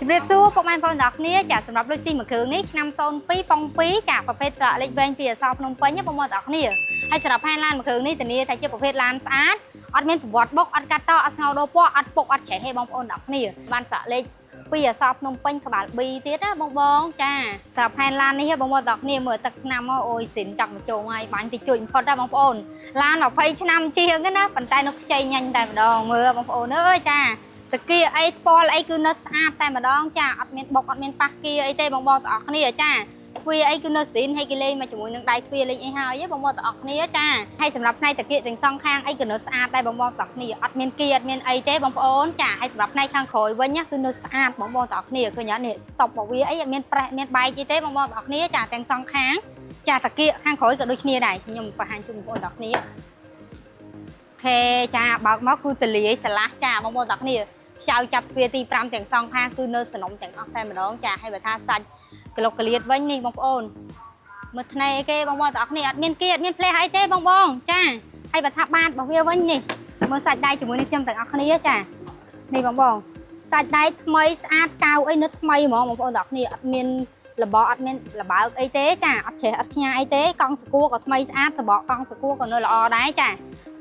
ជំរាបសួរពុកម៉ែបងប្អូនទាំងអស់គ្នាចាសម្រាប់លុយស៊ីមួយគ្រឿងនេះឆ្នាំ02ប៉ុង2ចាប្រភេទស្រកលេខវែងពីអសភ្នំពេញណាបងប្អូនទាំងអស់គ្នាហើយសម្រាប់ផែនឡានមួយគ្រឿងនេះធានាថាជាប្រភេទឡានស្អាតអត់មានប្រវត្តិបុកអត់កាត់តអត់ស្ងោដូរពណ៌អត់ពុកអត់ច្រេះទេបងប្អូនទាំងអស់គ្នាបានស្រកលេខពីអសភ្នំពេញក្បាល B ទៀតណាបងបងចាសម្រាប់ផែនឡាននេះបងប្អូនទាំងអស់គ្នាមើលទឹកឆ្នាំមកអូយស៊ីនចាក់មកចូលហើយបាញ់តិចជួយបំផុតណាបងប្អូនឡាន20ឆ្នាំជាងណាប៉ុន្តែនៅខ្ចីញ៉ាញ់តែម្ដងមើលបងប្អូនអើយចា តកាអីថ្ពាល់អីគឺនៅស្អាតតែម្ដងចាអត់មានបុកអត់មានប៉ះគៀអីទេបងបងទាំងអស់គ្នាចាទ្វារអីគឺនៅស៊ីនហើយគេលេងមកជាមួយនឹងដៃទ្វារលេងអីហើយបងបងទាំងអស់គ្នាចាហើយសម្រាប់ផ្នែកតាគៀកទាំងសងខាងអីក៏នៅស្អាតដែរបងបងទាំងអស់គ្នាអត់មានគៀអត់មានអីទេបងប្អូនចាហើយសម្រាប់ផ្នែកខាងក្រោយវិញណាគឺនៅស្អាតបងបងទាំងអស់គ្នាឃើញអត់នេះស្តុបរបស់វាអីអត់មានប្រេះមានបែកអីទេបងបងទាំងអស់គ្នាចាទាំងសងខាងចាតាគៀកខាងក្រោយក៏ដូចគ្នាដែរខ្ញុំបង្ហាញជូនបងប្អូនទាំងអស់គ្នាខេចាបើកមកគឺតលាយស្រឡះចាបងប្អូនទាំងអស់គ្នា ខ្ចៅចាប់ទ្វារទី5ទាំងសងខាងគឺនៅសនំទាំងអស់តែម្ដងចាហើយបើថាសាច់ក្លុកក្លៀតវិញនេះបងប្អូនមើលធ្នេគេបងប្អូនទាំងអស់គ្នាអត់មានគេអត់មានផ្លេសអីទេបងបងចាហើយបើថាបាតរបស់វាវិញនេះមើលសាច់ដៃជាមួយនឹងខ្ញុំទាំងអស់គ្នាចានេះបងបងសាច់ដៃថ្មីស្អាតកៅអីនៅថ្មីហ្មងបងប្អូនទាំងអស់គ្នាអត់មានលបអត់មានលបើកអីទេចាអត់ច្រេះអត់ខ្ញាអីទេកង់សកួរក៏ថ្មីស្អាតសបកកង់សកួរក៏នៅល្អដែរចា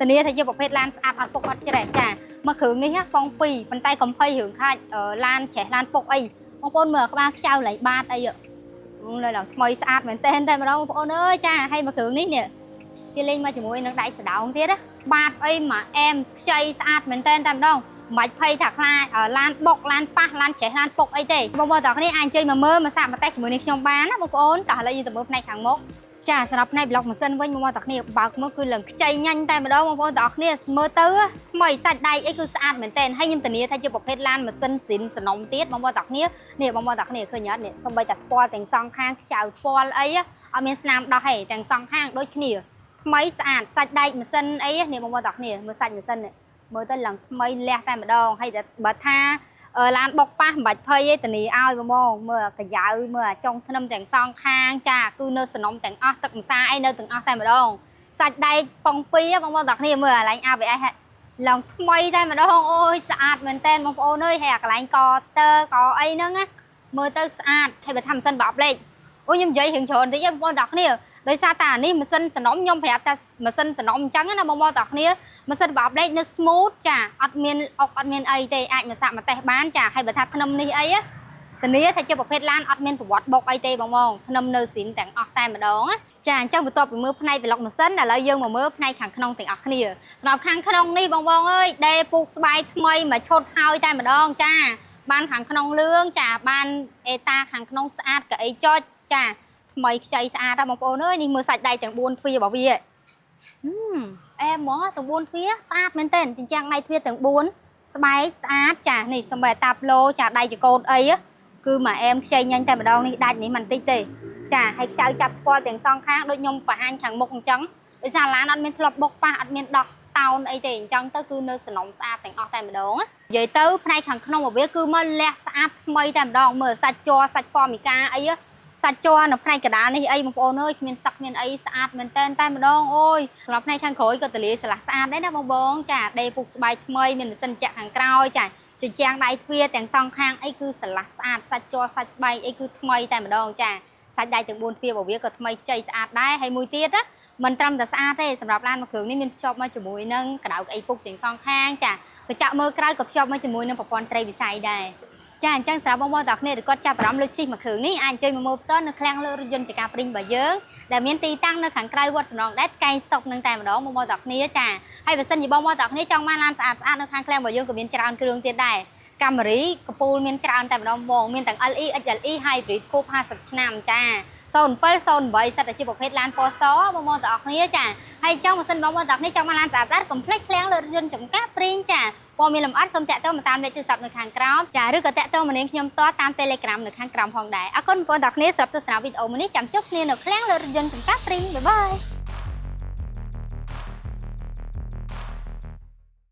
ធានាថាជាប្រភេទឡានស្អាតអត់ពុកអត់ច្រេះចា មកគ្រឿងនេះណាប៉ុង2ប៉ុន្តែកំភៃរឿងខាច់ឡានច្រេះឡានពុកអីបងប្អូនមើលក្បាលខ្ចៅឡៃបាតអីនៅឡើងថ្មីស្អាតមែនតើតែម្ដងបងប្អូនអើយចាហើយមកគ្រឿងនេះនេះគេលេងមកជាមួយនឹងដៃសដោងទៀតណាបាតអីមកអែមខ្ចីស្អាតមែនតើតែម្ដងមិនបាច់ភ័យថាខ្លាចឡានបុកឡានប៉ះឡានច្រេះឡានពុកអីទេបងប្អូនទាំងគ្នាអាចអញ្ជើញមកមើលមកសាកមកតេស្តជាមួយនឹងខ្ញុំបានណាបងប្អូនតោះឥឡូវយើងទៅមើលផ្នែកខាងមុខ ចាសម្រាប់ផ្នែកប្លុកម៉ាស៊ីនវិញបងប្អូនទាំងគ្នាបើកមកគឺឡើងខ្ចីញ៉ាញ់តែម្ដងបងប្អូនទាំងអស់គ្នាមើលទៅថ្មីសាច់ដៃអីគឺស្អាតមែនទែនហើយខ្ញុំធានាថាជាប្រភេទឡានម៉ាស៊ីនស៊ីនសនំទៀតបងប្អូនទាំងគ្នានេះបងប្អូនទាំងគ្នាឃើញអត់នេះសំបីតែថ្ពាល់ទាំងសងខាងខ្ចៅថ្ពាល់អីអត់មានស្នាមដោះទេទាំងសងខាងដូចគ្នាថ្មីស្អាតសាច់ដែកម៉ាស៊ីនអីនេះបងប្អូនទាំងគ្នាមើលសាច់ម៉ាស៊ីននេះមើលទៅឡើងថ្មីលះតែម្ដងហើយតែបើថាឡានបុកប៉ះមិនបាច់ភ័យទេធានាឲ្យបងបងមើលអាកាយ៉ៅមើលអាចុងធ្នឹមទាំងសងខាងចាគឺនៅសនំទាំងអស់ទឹកម្សាអីនៅទាំងអស់តែម្ដងសាច់ដែកប៉ុងពីរបងប្អូនទាំងគ្នាមើលអាឡែង ABS ឡើងថ្មីតែម្ដងអូយស្អាតមែនតើបងប្អូនអើយហើយអាកន្លែងកទ័រកអីហ្នឹងណាមើលទៅស្អាតហើយបើថាម៉ាស៊ីនប្រអប់លេខអូយខ្ញុំនិយាយរឿងច្រើនតិចបងប្អូនទាំងគ្នាដោយសារតែអានេះម៉ាស៊ីនសនំខ្ញុំប្រាប់ថាម៉ាស៊ីនសនំអញ្ចឹងណាបងប្អូនទាំងគ្នាម៉ាស៊ីនប្រអប់លេខនៅ smooth ចាអត់មានអុកអត់មានអីទេអាចមកសាកមកតេស្តបានចាហើយបើថាធ្នឹមនេះអីធានាថាជាប្រភេទឡានអត់មានប្រវត្តិបុកអីទេបងបងធ្នឹមនៅស៊ីនទាំងអស់តែម្ដងណាចាអញ្ចឹងបន្ទាប់ពីមើលផ្នែកប្លុកម៉ាស៊ីនឥឡូវយើងមកមើលផ្នែកខាងក្នុងទាំងអស់គ្នាសម្រាប់ខាងក្នុងនេះបងបងអើយដេពូកស្បែកថ្មីមួយឈុតហើយតែម្ដងចាបានខាងក្នុងលឿងចាបានអេតាខាងក្នុងស្អាតកៅអីចុចចាថ្មីខ្ចីស្អាតណាបងប្អូនអើយនេះមើលសាច់ដៃទាំង4ទ្វាររបស់វាហឹមអែហ្មងទាំង4ទ្វារស្អាតមែនទែនចិញ្ចាំងដៃទ្វារទាំង4ស្បែកស្អាតចានេះសំបីតាប្លូចាដៃចកូតអីគឺមកអែមខ្ចីញ៉ាញ់តែម្ដងនេះដាច់នេះមិនតិចទេចាហើយខ្ចៅចាប់ថ្ពាល់ទាំងសងខាងដូចខ្ញុំបង្ហាញខាងមុខអញ្ចឹងដោយសារឡានអត់មានធ្លាប់បុកប៉ះអត់មានដោះតោនអីទេអញ្ចឹងទៅគឺនៅសនំស្អាតទាំងអស់តែម្ដងនិយាយទៅផ្នែកខាងក្នុងរបស់វាគឺមកលះស្អាតថ្មីតែម្ដងមើលសាច់ជ័រសាច់ហ្វមីកាអីសាច់ជ័រនៅផ្នែកកដាលនេះអីបងប្អូនអើយគ្មានសឹកគ្មានអីស្អាតមែនតែនតែម្ដងអូយសម្រាប់ផ្នែកខាងក្រោយក៏តលាយស្រឡះស្អាតដែរណាបងបងចាដេពុកស្បែកថ្មីមានម៉ាស៊ីនចាក់ខាងក្រោយចាជញ្ជាំងដៃទ្វារទាំងសងខាងអីគឺស្រឡះស្អាតសាច់ជ័រសាច់ស្បែកអីគឺថ្មីតែម្ដងចាសាច់ដៃទាំង4ទ្វាររបស់វាក៏ថ្មីខ្ចីស្អាតដែរហើយមួយទៀតណាមិនត្រឹមតែស្អាតទេសម្រាប់ឡានមួយគ្រឿងនេះមានភ្ជាប់មកជាមួយនឹងកដៅក្អីពុកទាំងសងខាងចាកញ្ចក់មើលក្រៅក៏ភ្ជាប់មកជាមួយនឹងប្រព័ន្ធត្រីវិស័យដែរចាអញ្ចឹងសម្រាប់បងប្អូនទាំងគ្នាដែលគាត់ចាប់អារម្មណ៍លុចស៊ីមួយគ្រឿងនេះអាចអញ្ជើញមកមើលផ្ទាល់នៅឃ្លាំងលើរថយន្តចការព្រីងរបស់យើងដែលមានទីតាំងនៅខាងក្រៅវត្តសំរងដែតកែងស្តុកនឹងតែម្ដងបងប្អូនទាំងគ្នាចាហើយបើសិនជាបងប្អូនទាំងគ្នាចង់បានឡានស្អាតស្អាតនៅខាងឃ្លាំងរបស់យើងក៏មានច្រើនគ្រឿងទៀតដែរកាមេរីកពូលមានច្រើនតែម្ដងបងមានទាំង LE XLE Hybrid គប់50ឆ្នាំចា07 08សិតតែជាប្រភេទឡានពណ៌សបងប្អូនទាំងអស់គ្នាចាហើយចង់បើសិនបងប្អូនទាំងអស់គ្នាចង់បានឡានស្អាតស្អាតកុំភ្លេចឃ្លាំងលើរថយន្តចំការព្រីងចាព័ត៌មានលម្អិតសូមតាក់ទងមកតាមលេខទូរស័ព្ទនៅខាងក្រោមចាឬក៏តាក់ទងមកនាងខ្ញុំផ្ទាល់តាម Telegram នៅខាងក្រោមផងដែរអរគុណបងប្អូនទាំងអស់គ្នាសម្រាប់ទស្សនាវីដេអូមួយនេះចាំជួបគ្នានៅឃ្លាំងលើរថយន្តចំការព្រីង bye bye.